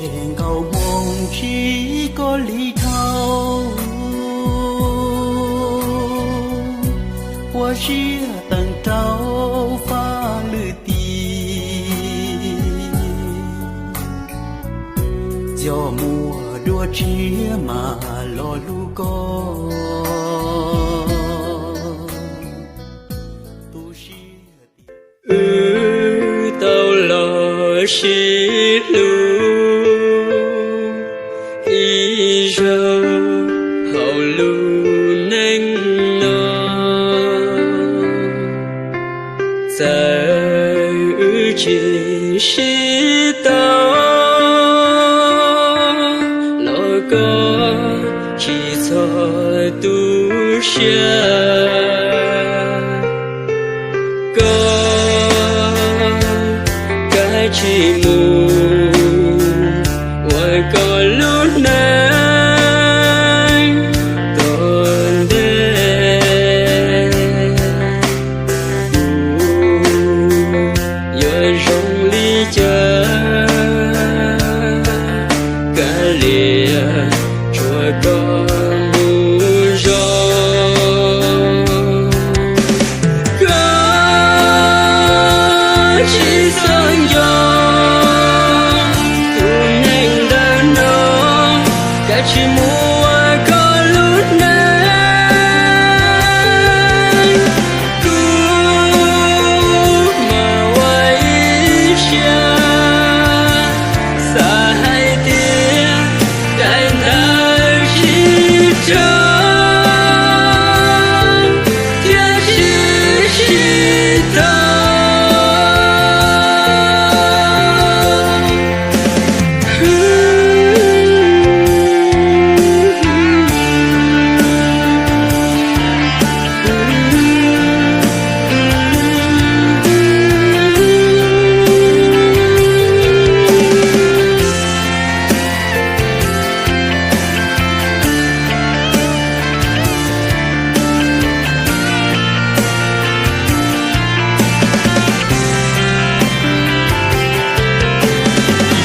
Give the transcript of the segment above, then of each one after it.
Nkaus hmoo tsis koj li dhau, ua siab teem rau faj lwm tis. Yog muaj dua tshiab mas los hlub koj tu siab. Wb tau los sib hlub ib zaug hauv lub neej no. Txawm wb tsis sib tau, los koj tsis txhob tu siab. Koj kav tsij mus, ua koj lub neej tom ntej. Kuv yuav zoo li cas, kav liam tsuav koj mus zoo. Koj tsis txhob nco tus neeg ntawm no, kav tsij mus ua koj lub neej. Kuv mas ua ib siab xav hais tias daim ntawv tsis tsog thiab tsis sib tau.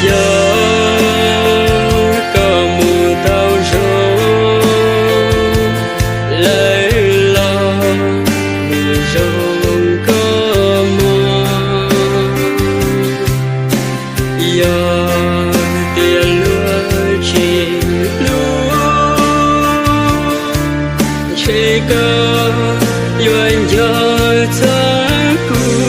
Yog koj mus tau zoo, lawv los mus zoo koj mog. Yog tias luag tsis hlub, ntshe koj yuav nco txog kuv.